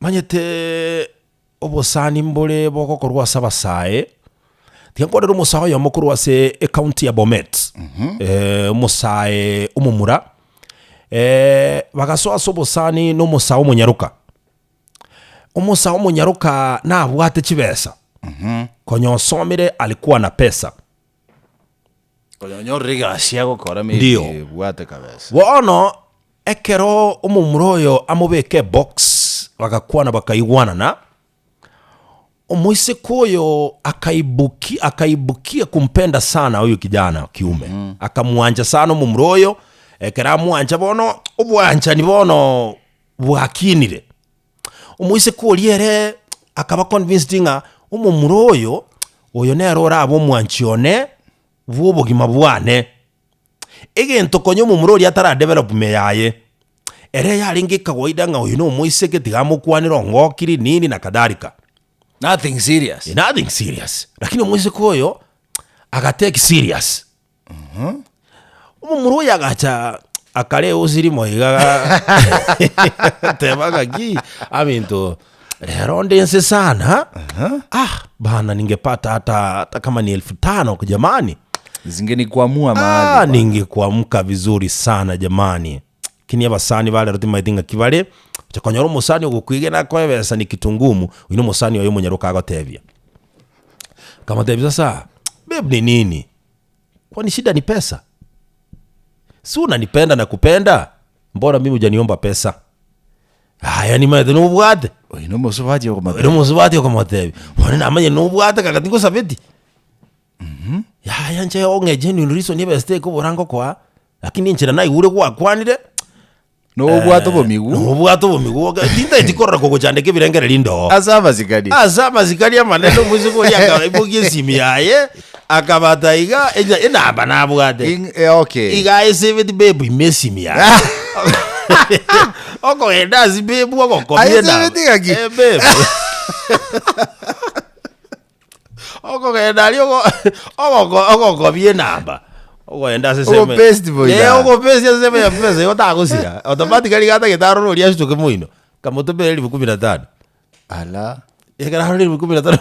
Manyete obosani mbore bogokorwa ase abasae, tiga nkwanere omosae oyomo korwa ase ecounty ya Bomet, omosae omomura, bagasoa ase obosani na omosae omonyaroka. Omosae omonyaroka nabwate chibesa, konya osomire alikuwa na pesa. Konya onyorire egasi agokora maybe Ndio. ebwate kabisa. Bono ekero omomura oyo amobeke ebox bagakwana bakaigwanana, omoiseke oyo akaibuki akaibukia kumpenda sana huyu kijana wa kiume, akamwancha sana omomura oyo, ekero amwancha bono obwanchani bono bwakinire. Omoiseke oria ere akaba convinced ng'a omomura oyo, oyo nere orabe omwanchi one bwa obogima bwane. Egento konya omomura oria atara develop ime yaye, ere yarenge ekawaida ng'a oyo na omoiseke tiga amokwanere ongokiri nini na kadhalika. Nothing serious. Nothing serious, lakini omoiseke oyo agatake serious. Omomura oyo agacha akare osirimo iga teba ng'aki aminto rero onde nse sana ah bana ningepata hata hata kama ni elfu tano jamani Zingenikwamua mahali ah, bwana. ningekwamka vizuri sana jamani lakini abasani ba rero timaeti ng'aki bare ocha konyora omosani ogokwegena akoe ebesa ni kitu ngumu oyio na omosani oye omonyaroka agotebia akamotebia sasa babe ni nini Kwani shida ni pesa? Si unanipenda na kupenda, mbona mimi hujaniomba pesa? Aya nimaete nobwate. Oyo nomosubati Oyo okomotebia. nomosubati okomotebia. Bono namanye nobwate kaka tingosabeti. Yaya inche ong'e genuine reason ebesa tekobora ngokoa, lakini enchera naigure gwakwanire, Nobwate obomigu. Nobwate obomigu oge tintaeti korora kogochandeka ebirengererio ndoo. Ase amasikani. Ase amasikani amanene omoiseke oria akaibokia esimi yaye, akabata iga, enye enamba nabwate. Ing- eh, okay. Iga aeseveti babe ime esimi yaye. Okogenda ase babe ogokomia enamba. Aeseveti ng'aki? Eh, babe. Okogenda aria ogo ogoko ogokobia enamba, okoenda ase esemo Ogopaste boina. Eh, ogopaste ase esemo ya mpesa igo tagosira, automatically iga atagete arore oria asituke moino, kamotomere elifu kumi na tano. Ala. Ekero arorire elifu kumi na tano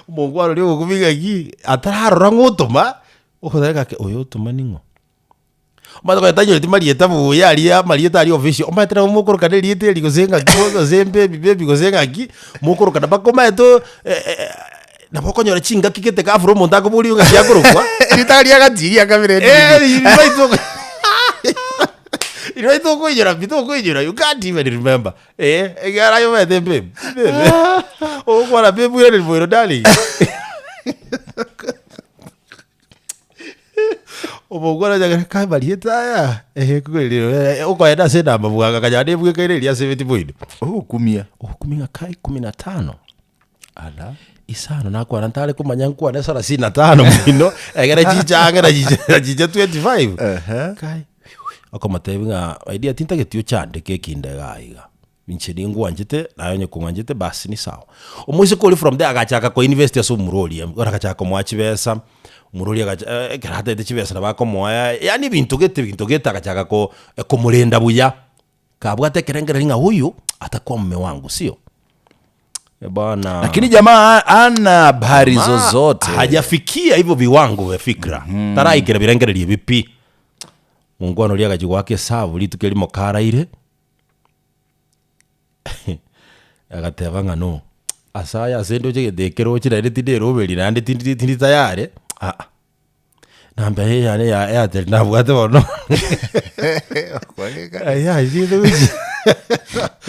omongwana oria ogokumia ng'aki, atararora ng'a otoma, okoteba ng'aki oyo otoma ning'o? Omanyete konya tanyoreti marieta buya aria amarieta aria official, omanyete nabo mokorokana erieta eri gose ng'aki gose baby baby gose ng'aki, mokorokana mpaka omanyete oo nabo okonyora chingaki gete ghafla omonto akoboria ng'aki akorokwa, Ritang'ani riagati ria kabere Eh, ribaito ribaito okoinyora pi tokoinyora you can't even remember eh, ekiagera aye omanyete babe babe ogokwana babe oiraneri moino darling. Omongwana ochakire kai marieta aya eeh kweri okoenda ase enamba bwango akanyora nebwekaine eria asebeti boino. Ogokumia. Ogokumia ng'a kai kumi na tano, Ala. isano nakwana ntare komanya nkwane sarasini na tano moino, ekere chicha ang'e na chicha na chicha 25. Ehe. Kai, okomotebia ng'a my dear tintageti ochandeke ekinde igaa iga. Inche ningwanchete, naye onye kong'anchete basi ni sawa. Omoiseke oria from there agachaka koinvest ase omura oria, bono agachaka komoa chibesa, omura oria agacha eh ekero ataete chibesa nabo akomoa yaani ebinto gete ebinto gete agachaka ko komorenda buya, kabwate ekerengererio ng'a huyu atakuwa mume wangu sio? Bwana Lakini jamaa hana habari Ma, zozote. hajafikia hivyo viwango vya fikra taraikera birengererio ebi pi. Mongwana oria agachia goaka esabu rituko erimo karaire. Agateba ng'a no, ase aya ase ndoche egento eke roche naende tinderoberi naende tindi tindi tayari aa. Namba eye yane ya Airtel nabwate bono yachete gochia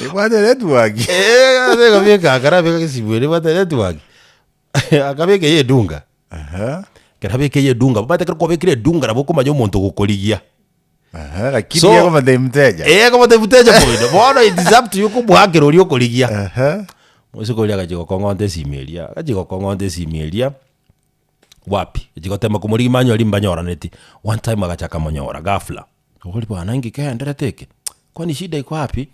Ebwate network. Eh, ekabeka akarabeka gesimu ere ebwate network, akabeka eye edunga. Aha. Ekero abeka eye edunga, omanyete ekero kwabekire edunga nabo okomanya omonto ogokorigia. Aha, lakini So- ekomotebia mteja. Eh, ekomotebia mteja moino. Bono it is up to you komoakera oria okorigia. Aha. Moiseke oria agachia gokong'onta esimi eria, agachia gokong'onta esimi eria, wapi, agachia gotema komorigia manyori mbanyoraneti. One time agacha akamonyora ghafla, oboria bwana inki kegenderete eke, kwani shida iko wapi?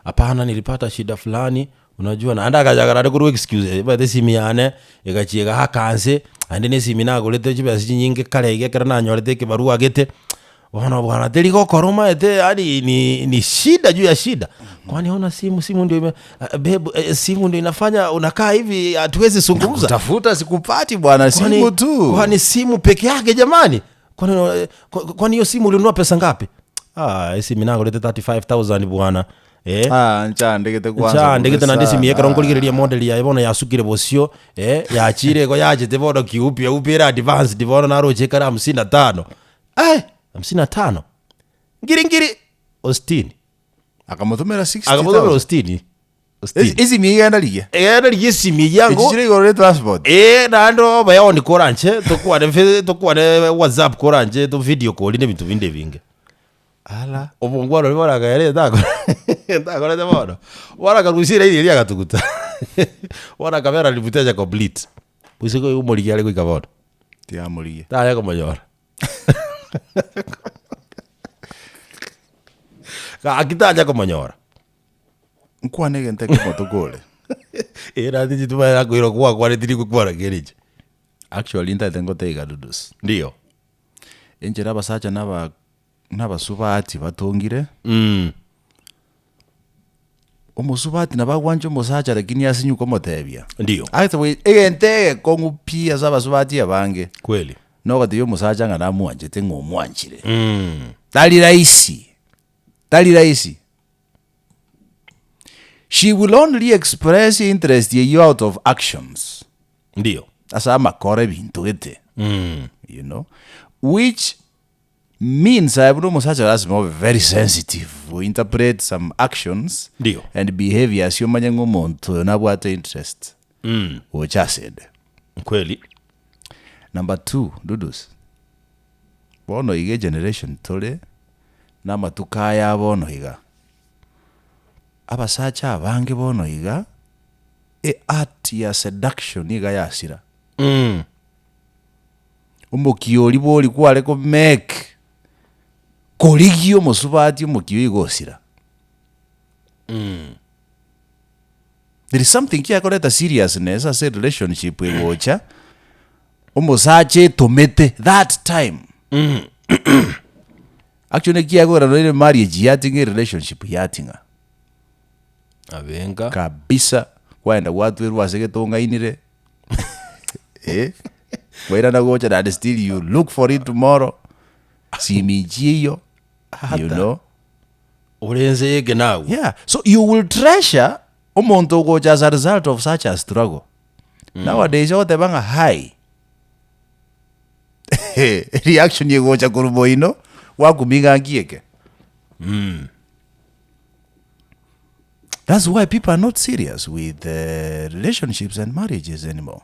Hapana nilipata shida fulani, unajua naende agachaka naende korwa excuse, omanyete esimi yane, egachia egaaka nse, naende na esimi nagorete chibesa chinyinge kare iga ekero nanyorete ekebarua gete. Bono bwana teri gokora omanyete yaani ni ni shida juu ya shida. Kwani hauna simu? Simu ndio ime babe eh, simu ndio inafanya unakaa hivi hatuwezi zungumza. Tafuta sikupati bwana, simu Kwani tu. kwani simu peke yake jamani? Kwani eh, kwani hiyo simu ulinunua pesa ngapi? Ah, esi minagorete 35000 bwana. Eh. Ah, nchandegete kwanza Ncha ndegete naende sana. esimi ekero nkorigereria model yaye bono yasukire bosio eh, yachire igo yachete bono kiupya upya ere advanced bono naroche ekare hamsini na tano. Ai! Hamsini na tano? Ngiri ngiri! Ostini. Akamotomera Akamotomera 60,000. ostini. Ostini. Esimi egenda rigia. Egenda rigia esimi eyio ango. Echi chire igoro rie transport. Ee, naende obe on koranche, tokwane fe tokwane whatsapp koranche to video call na ebinto binde ebinge. Ala. Omongwana oria bono akaera ntakora ntakorete bono, bono akarusia eraini eria agatuguta bono akabera ni mteja complete. Boise omorigia are goika bono. Tiamorigia. Tanya komonyora. Gaki tanya komonyora. Nkwane egento ekemo tokore. Ee naende inche timanyeti nakoirwa gwakwaneti nigo kwara kere inche. Actually ntaete ngoteiga Dudus. Ndiyo. Enchera abasacha na aba na abasubati batongire, omosubati nabo agwancha omosacha lakini asinywe komotebia. Ndiyo. Ase bwe egento egekong'u pi ase abasubati abange, Kweli. nogotebia omosacha ng'a namwanchete ng'a omwanchire. Tari rahisi, tari rahisi. She will only express interest eyio out of actions. Ndiyo. Ase amakora ebinto gete. You know, which means aye buna omosacha lasima obe very sensitive o interpret some actions Ndiyo. and behaviors omanye ng'a omonto oyo nabwate interest gocha asende. Kweli. Number two, Dudus, bono iga egeneration tore na amatuko aya bono iga, abasacha abange bono iga, e art ya seduction iga yasira. Omokia oria bori kware ko make korigia omosubati omokia oyo iga osira. There is something kiakoreta seriousness ase relationship egocha, omosacha etomete that time. Actually ekiagera noire marriage yating'a erelationship yating'a. Abenga. Kabisa, kwaenda gwatwerwa ase getong'ainire, eh, kwairana gocha naende still you look for it tomorrow, simi chiiyo, you know. Ore ense y'ekenagu. Yeah, so you will treasure omonto ogocha as a result of such a struggle. Nowadays ogoteba ng'a hi, reaction egocha korwa moino, gwakumia ng'a nki eke. That's why people are not serious with relationships and marriages anymore.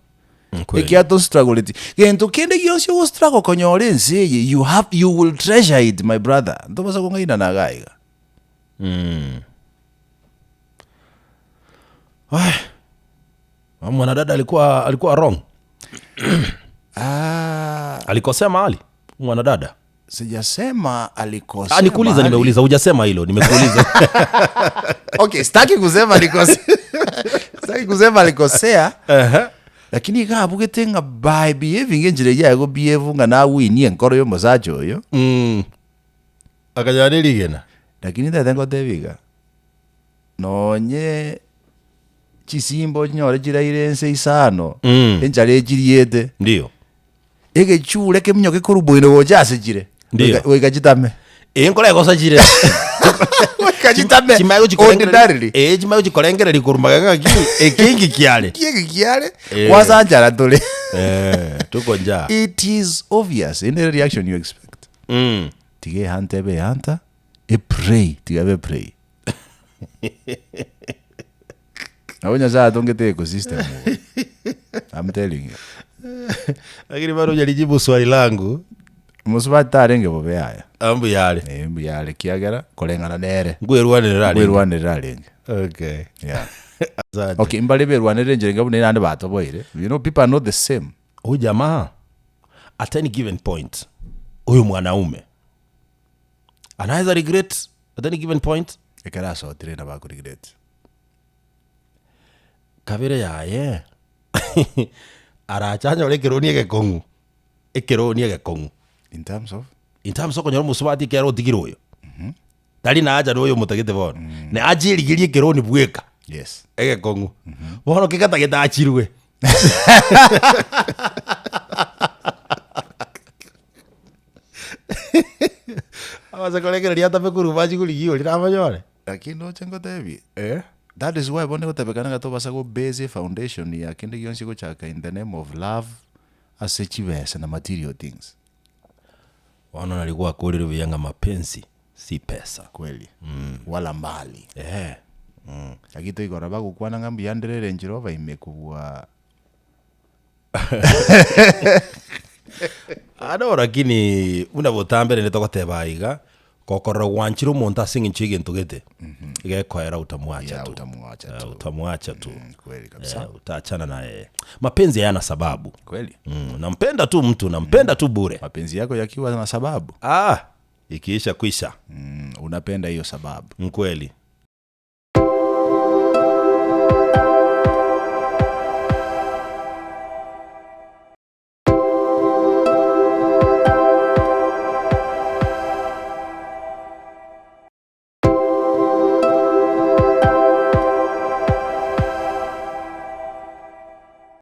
Kweli. Ekiagera tostruggleti gento kende gionsi ogostruggle konyora ense eye you have you will treasure it my brother ntobasa kong'ainana iga iga. Weh, mwanadada alikuwa alikuwa wrong. Ah, Alikosea mahali mwanadada. sijasema alikosea Ah, nikuuliza mahali. nimeuliza, hujasema hilo, nimekuuliza. Okay, sitaki kusema alikosea. Sitaki kusema alikosea. Lakini iga abugete ng'a by behaving enchera eyio aye gobehave ng'a nawinie enkoro ya omosacha oyo. Akanyora nerigena. Lakini ntagete ngotebie iga, nonye chisimba onyore chiraire ense isano, enchara echiriete, Ndio. Egechure keminyoke korwa moino gocha ase chire, Ndiyo. goika goika chitame. Ee nkore gosa chire. Goika chitame Chimanye gochikorengereria- ordinarily. Ee chimanye gochikorengereria korwa magega ng'aki ekingi kiare. Ki eke kiare, Eh. kwasa nchara tore. Eh, tuko njaa. It is obvious, ende reaction you expect. Tiga ehanta ebe ehanta, epray, tiga ebe prey. Nabo Nyasaye atongete ecosystem igo. I'm telling you. Lakini bado hujalijibu swali langu. Mosubati tarenge bobe yaya. Ah, mbuya are. Eh, mbuya are kiagera koreng'ana nere. Nkwerwanerera arenge. Nkwerwanerera arenge. Okay. Yeah. Asante. Okay, mbare berwanerere enchera enga buna naende batoboire. You know people are not the same. Huyu jamaa at any given point huyu mwanaume anaweza regret at any given point Ekero asotire nabo akoregret. Kabere yaye arache anyore ekeroni egekong'u, ekeroni egekong'u. In terms of? In terms okonyora omosubati ekero otigire oyo, tari na haja na oyo omotagete bono, na ache erigerie ekeroni bweka, Yes. egekong'u. Bono kegatagete achirwe. Abase korengereria atabe korwa bachi korigia oria namonyore. Lakini noche ngotebie, that is why bono egotebekana ng'a tobasa go base efoundation ya kende gionsi gochaka in the name of love ase chibesa na material things. Bono nari gwakorire buya ng'a mapenzi si pesa. Kweli. Wala mali. Eeh. Lakini toigora bagokwana ng'a mbuya ndire Range Rover ime kobua Ado lakini buna botambe rende togoteba aiga, gokorora gwanchire omonto ase eng'encho y'egento gete, gekoera utamwacha Yeah, tu. utamwacha Eh, tu. utamwacha tu. Kweli kabisa. Eh, utaachana na yeye. Mapenzi hayana sababu. Kweli. Nampenda tu mtu, nampenda tu bure. Mapenzi yako yakiwa na sababu Ah, ikiisha kwisha. unapenda hiyo sababu. Nkweli.